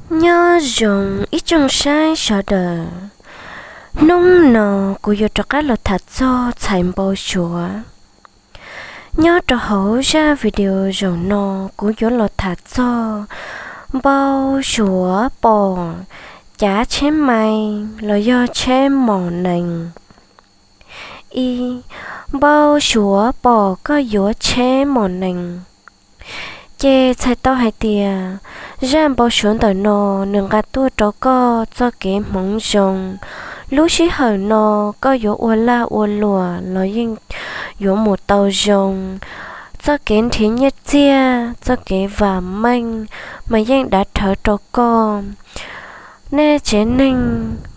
Nyob zoo ib tsoom saib sawv daws, hnub no kuv yuav rov qab los tham txog txhais npau suav. Nyob rau hauv zaj video zaum no, kuv yuav los tham txog npau suav pom cav tsheb mais los yog tsheb mom nees. Ib, npau suav pom koj yuav tsheb mom nees. Ces txhais tau hais tias zaj npau suav ntawm no nws nqa tuaj rau koj txoj kev hmoov zoo. Lub sij hawm no koj yuav ua lag ua luam los yeej yuav mus tau zoo. Txoj kev nrhiav nyiaj txiag, txoj kev vam meej mas yeej dav rhawv rau koj. Nej tsev neeg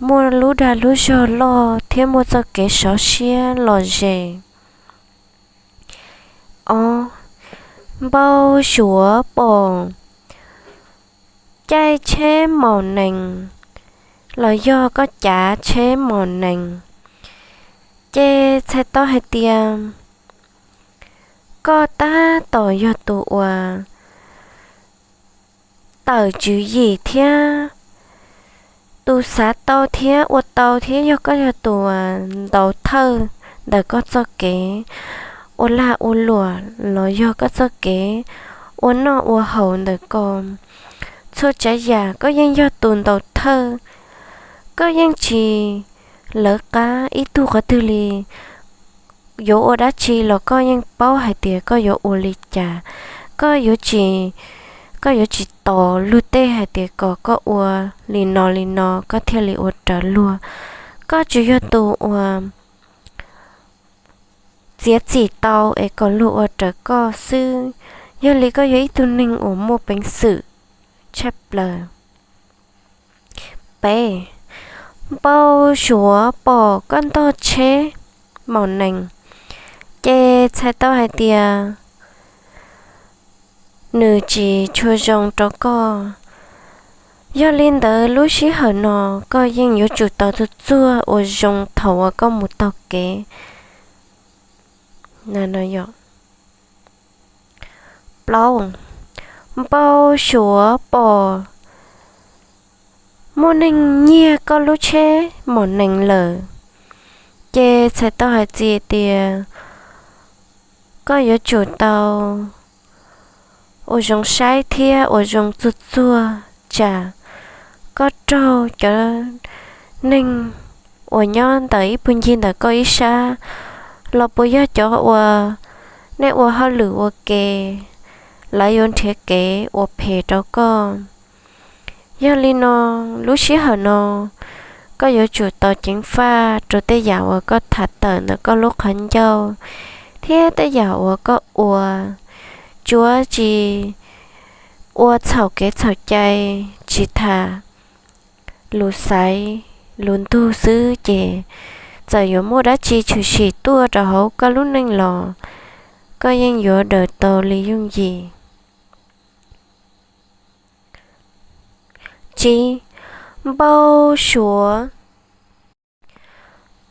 muaj lub dag lub zog loj thiab muaj txoj kev sov siab lom zem. Ob, npau suav pom caij tsheb mom nees los yog koj cav tsheb mom nees. Ces txhais tau hais tias koj tab tom yog tus uas tawm tswv yim thiab tus xav tau thiab ua tau thiab yog koj yog tus uas ntaus thawj ntawm koj txoj kev ua lag ua luam los yog koj txoj kev ua noj ua haus ntawm ko. Txhua tsav yam koj yeej yog tus ntaus thawj, koj yeej tsis lawv qab ib tug qhov twg li. Yuav ua dab tsi los koj yeej paub hais tias koj yuav ua li cas. Koj yuav tsis, koj yuav tsis tos luag tej hais tias kom koj ua li no li no koj thiaj li ua raws luag. Koj tsuas yog tus uas txiav txim tau es kom luag ua raws koj xwb. Yog li koj yog ib tug neeg uas muaj peev xwm tshaj plaws. Peb, npau suav pom koj ntog tsheb mom nees, ces txhais tau hais tias nws tsis tshua zoo rau koj. Yog li ntawd lub sij hawm no koj yeej yuav tsum tau txuag txuag ua zoo thaum uas koj mus taug kev. Plaub, npau suav pom muaj neeg nyiag koj lub tsheb mom nees lawm, ces txhais tau hais tias koj yuav tsum tau ua zoo saib thiab ua zoo txuag txuag tsam koj raug cov neeg uas nyob ntawm ib puag ncig ntawm koj ib sab los puas yog cov uas nej ua hauj lwm ua ke, lawv yuav nrhiav kev ua phem rau koj. Yog li no, lub sij hawm no koj yuav tsum tau ceev faj rau tej yam uas koj tham tawm ntawm koj lub qhov ncauj thiab tej yam uas koj ua. Tsuav tsis ua txhaum kev txhaum cai, tsis tham lus xaiv lus ntug xwb ces txawm yuav muaj dab tsi tshwm sim tuaj rau hauv koj lub neej los koj yeej yuav daws tau li yooj yim. Tsib, npau suav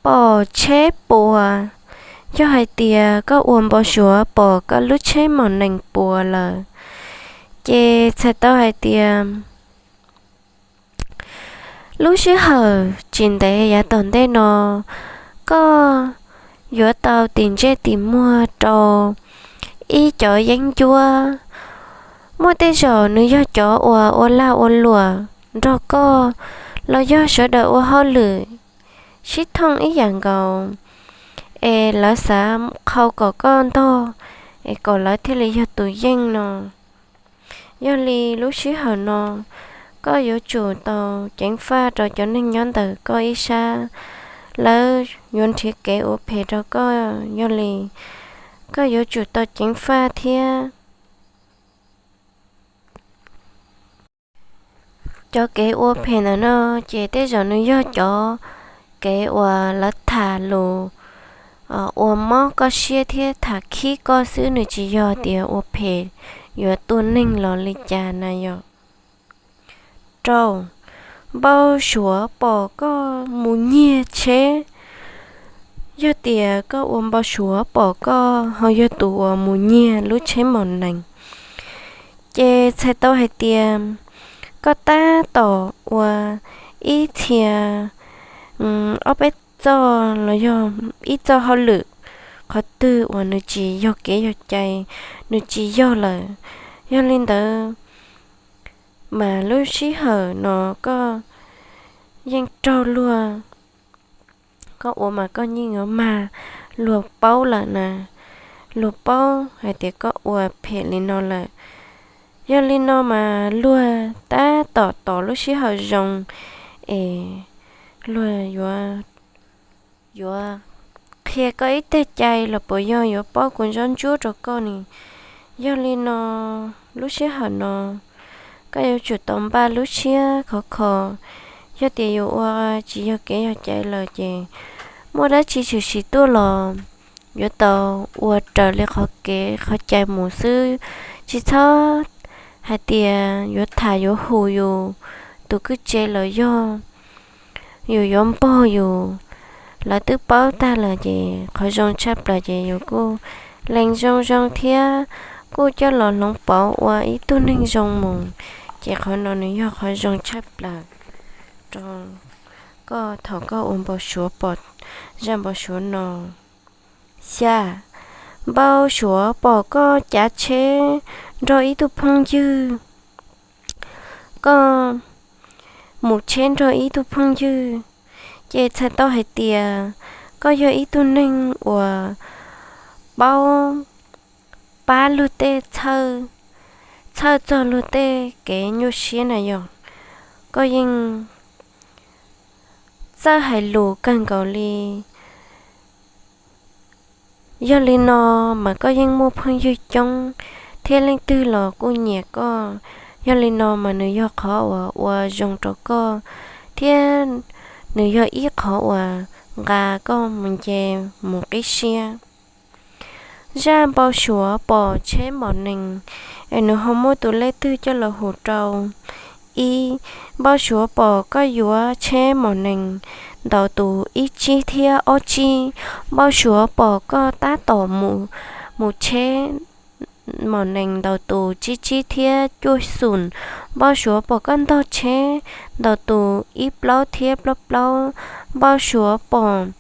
pom tsheb puas. Yog hais tias koj ua npau suav pom koj lub tsheb mom nees puas lawm, ces txhais tau hais tias lub sij hawm tsis ntev yav tom ntej no koj yuav tau tis ntsej tis muag rau ib cov yeeb ncuab. Muaj tej zaum nws yog cov uas ua lag ua luam nrog koj los yog sawv daws ua hauj lwm sib thooj ib yam nkaus, es lawv xav qhau kom koj ntog es kom lawv thiaj li yog tus yeej no. Yog li lub sij hawm no koj yuav tsum tau ceev faj rau cov neeg nyob ntawm koj ib sab, lawv yuav nrhiav kev ua phem rau koj. Yog li koj yuav tsum tau ceev faj thiab. Cov kev ua phem ntawm no ces tej zaum nws yog cov kev uas lawv tham lus ua mob koj siab thiab tham khib koj xwb, nws tsis yog tias ua phem yuav tua neeg los li cas na yom. Rau, npau suav pom koj mus nyiag tsheb. Yog tias koj ua npau suav pom koj ho yog tus uas mus nyiag lub tsheb mom nees, ces txhais tau hais tias Koj tab tom ua ib txhia ob peb txoj los yog ib txoj hauj lwm qhov twg uas nws tsis yog kev yog cai, nws tsis yog lawm. Yog li ntawd mas lub sij hawm no koj yeej raug luag, koj ua mas koj yeej yuav mag luag paub lawm na, luag paub hais tias koj ua phem li no lawm. Yog li no mas luag tab tom tos lub sij hawm zoo es luag yuav, yuav qhia koj ib teg cai los puas yog yuav paub kuv ntsob ntsuab rau koj ne. Yog li no lub sij hawm no koj yuav tsum tau npaj lub siab khov kho. Yog tias yus ua tsis yog kev yog cai lawm ces muaj dab tsi tshwm sim tuaj los yuav tau ua raws li qhov kev qhov cai mus xwb, tsis txhob hais tias yuav tham yuav hum yus tus kwj tse los yog yus yuav npog yus, lawv twb paub tag lawm ces qhov zoo tshaj plaws ces yus kuj lees zoo zoo thiab kuj coj los hloov pauv ua ib tug neeg zoo mus, ces qhov no nws yog qhov zoo tshaj plaws rau koj thaum koj ua npau suav pom zaj npau suav no. Xya, npau suav pom koj cav tsheb nrog ib tug phooj ywg, koj mus tsheb nrog ib tug phooj ywg, ces txhais tau hais tias koj yog ib tug neeg uas paub pab luag tej txhawj, txhawj txog luag tej kev nyuaj siab na yog, koj yeej txawj hais lus kawg nkaus li. Yog li no mas koj yeej muaj phooj ywg coob thiab leej twg los kuj nyiam koj. Yog li no mas nws yog qhov uas ua zoo rau koj thiab nws yog ib qhov uas nqa koj mus nce mus qib siab. Zaj npau suav pom tsheb mom nees es nws ho muaj tus lej twg coj los hum rau. Ib, npau suav pom koj yuav tsheb mom nees ntaus tus ib tsib thiab ob tsib. Npau suav pom koj tab tom mus tsheb mom nees ntaus tus tsib tsib thiab cuaj xum. Npau suav pom koj ntog tsheb ntaus tus ib plaub thiab plaub plaub. Npau suav pom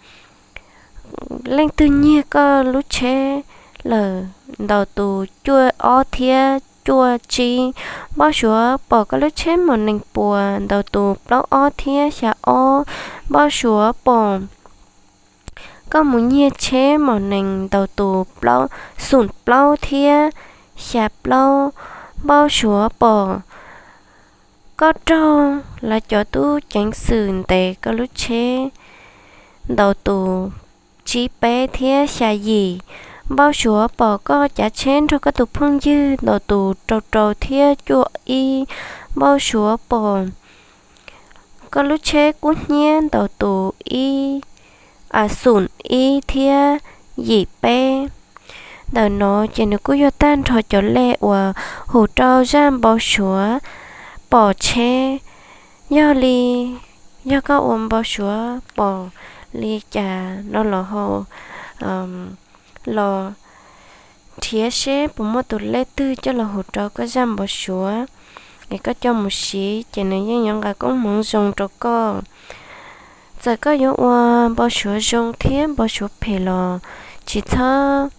leej twg nyiag koj lub tsheb lawm ntaus tus cuaj ob thiab cuaj tsib. Npau suav pom koj lub tsheb mom nees puas ntaus tus plaub ob thiab xya ob. Npau suav pom koj mus nyiag tsheb mom nees ntaus tus plaub, xum plaub thiab xya plaub. Npau suav pom koj raug lawv cov tub ceev xwm ntes koj lub tsheb ntaus tus tsib peb thiab xya yim. Npau suav pom koj cav tsheb nrog koj tus phooj ywg ntaus tus rau rau thiab cuaj ib. Npau suav pom koj lub tsheb kub hnyiab ntaus tus ib, a, xum ib thiab yim peb. Ntawm no ces nws kuj yog tag nrho cov lej uas hum rau zaj npau suav pom tsheb. Yog li, yog koj ua npau suav pom li cas no los ho los nrhiav seb puas muaj tus lej twg coj los hum rau koj zaj npau suav es koj coj mus siv ces nws yeej yuav nqa koob hmoov zoo rau koj. Txawm koj yuav ua npau suav zoo thiab npau suav phem los tsis txhob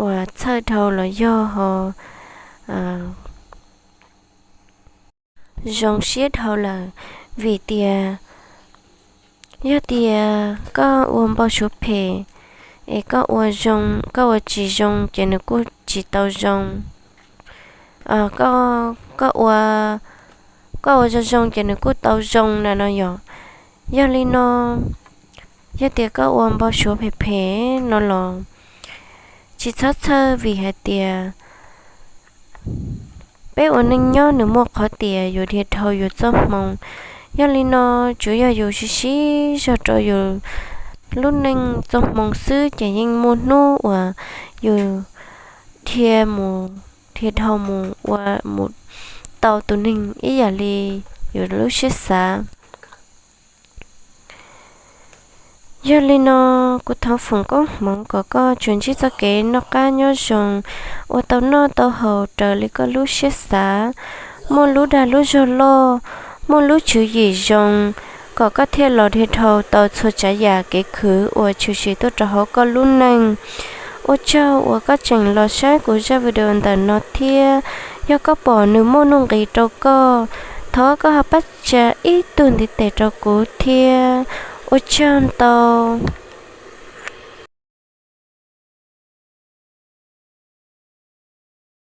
uas txhawj dhau los yog ho zoo siab dhau lawm, vim tias yog tias koj ua npau suav phem es koj ua zoo, koj ua tsis zoo ces nws kuj tsis tau zoo. Koj ua, koj ua zoo zoo ces nws kuj tau zoo na no yog. Yog li no, yog tias koj ua npau suav phem phem no los tsis txhob txhawj, vim hais tias peb ua neej nyob nws muaj qhov tias yus dhia dhau yus txoj hmoo. Yog li no, tsuav yog yus siv siv zog rau yus lub neej txoj hmoo xwb ces yeej muaj hnub uas yus dhia mus, dhia dhau mus ua mus tau tus neeg ib yam li yus lub siab xav. Yog li no, kuv thov foom koob hmoov kom koj tsuas ntsib txoj kev noj qab nyob zoo, ua tau noj tau haus raws li koj lub siab xav, muaj lub dag lub zog loj, muaj lub tswv yim zoo, kom koj thiaj los dhia dhau tau txhua tsav yam kev khwv uas tshwm sim tuaj rau hauv koj lub neej. Ua tsaug uas koj tseem los saib kuv zaj video ntawm no thiab. Yog koj pom nws muaj nuj nqis rau koj, thov koj ho pab tsa ib tug ntiv tes rau kuv thiab. Ua tsaug ntau.